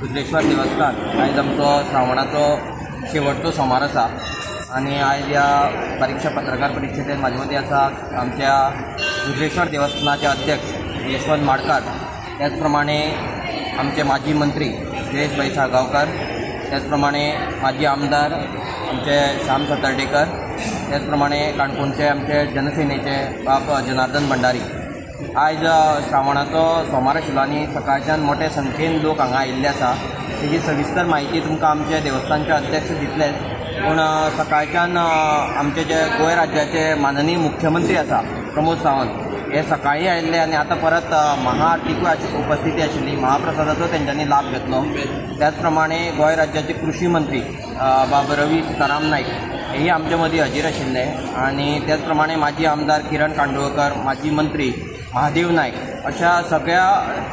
रुद्रेश्वर देवस्थान आयज आमचो श्रावणाचो शेवटचो सोमार आसा आनी आयज ह्या बारीकशा पत्रकार परिशदेन म्हाजे मदीं आसा आमच्या रुद्रेश्वर देवस्थानाचे अध्यक्ष यशवंत माडकार, त्याच प्रमाणे आमचे माजी मंत्री जयेश भाई साळगांवकार, त्याच प्रमाणे माजी आमदार आमचे श्याम सातर्डेकर, त्याच प्रमाणे काणकोणचे आमचे जनसेनेचे बाब जनार्दन भंडारी। आयज श्रावणाचो सोमार आशिल्लो आनी सकाळच्यान मोठे संख्येन लोक हांगा आयिल्ले आसा। तेजी सविस्तर म्हायती तुमकां आमचे देवस्थानचे अध्यक्ष दितलेच, पूण सकाळच्यान आमचे जे गोंय राज्याचे माननीय मुख्यमंत्री आसा प्रमोद सावंत हे सकाळी आयिल्ले आनी आतां परत महाआरतीकूय उपस्थिती आशिल्ली, महाप्रसादाचो तेंच्यांनी लाभ घेतलो। त्याच प्रमाणे गोंय राज्याचे कृषी मंत्री बाब रवी सीताराम नायक हेय आमचे मदीं हाजीर आशिल्ले आनी त्याच प्रमाणे माजी आमदार किरण कांदोळकर, माजी मंत्री महादेव नायक अशा सगळ्या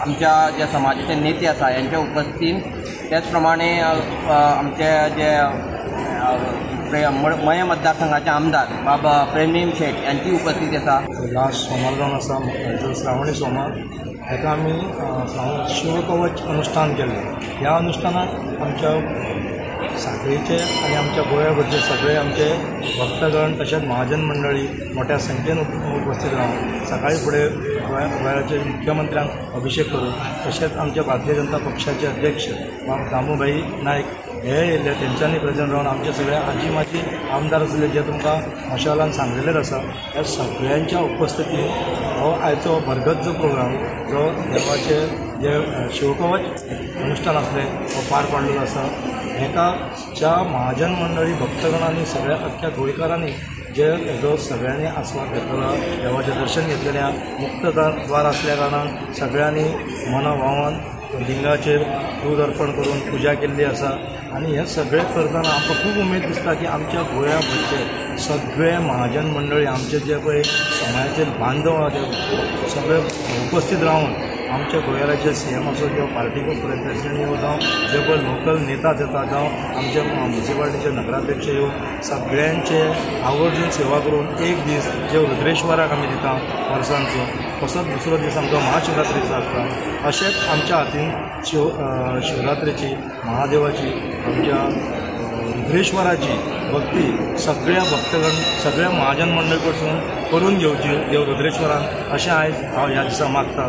आमच्या ज्या समाजाचे नेते आसा यांच्या उपस्थितीन, त्याच प्रमाणे आमचे जे मये मतदारसंघाचे आमदार बाबा प्रेमीम शेट यांची उपस्थिती आसा। लास्ट सोमार जावन आसा जो श्रावणी सोमार, हेका आमी श्रावण शिवकवच अनुष्ठान केलें। ह्या अनुष्ठानाक आमच्या साखळीचे आनी आमच्या गोंयाभरचे सगळे आमचे भक्तगण तशेंच महाजन मंडळी मोठ्या संख्येन उपस्थित रावन सकाळी फुडें गोंयाचे मुख्यमंत्र्यांक अभिषेक करून तशेंच आमच्या भारतीय जनता पक्षाचे अध्यक्ष बाब दामूभाई नायक हे येयल्ले, तेंच्यांनी प्रेजंट रावन आमचे सगळे आजी माजी आमदार आसले जे तुमकां मशालान सांगलेलेच आसा, ह्या सगळ्यांच्या उपस्थितीन हो आयचो भरगच्च प्रोग्राम जो देवाचे जे शिवकवच अनुष्ठान आसलें हो पार पडलेलो आसा। हेका ज्या महाजन मंडळी भक्तगणांनी सगळ्या अख्ख्या गोंयकारांनी जे हेजो सगळ्यांनी आस्वाद घेतलेलो, देवाचें दर्शन घेतलेलें, मुक्त द्वार आसल्या कारणान सगळ्यांनी मना भावान लिंगाचेर दूद अर्पण करून पुजा केल्ली आसा। आनी हें सगळें करतना आमकां खूब उमेद दिसता की आमच्या गोंया भरचे सगळे महाजन मंडळी आमचे जे पळय समाजाचे बांधव आहा ते सगळे उपस्थित रावन आमच्या गोंया राज्य सीएम आसो किंवा पार्टीको प्रेसिडेंट येवं जावं जे पळय लोकल नेताच येता जावं आमच्या म्युनिसिपालिटीचे नगराध्यक्ष येवं सगळ्यांचे आवर्जून सेवा करून एक दीस जे रुद्रेश्वराक आमी दिता वर्सांचो, तसोच दुसरो दीस आमचो महाशिवरात्रीचो आसता। अशेंच आमच्या हातीन शिवरात्रीची महादेवाची आमच्या रुद्रेश्वराची भक्ती सगळ्या भक्तगण सगळ्या महाजन मंडळ कडसून करून घेवची देव रुद्रेश्वरान अशें आयज हांव ह्या दिसा मागता।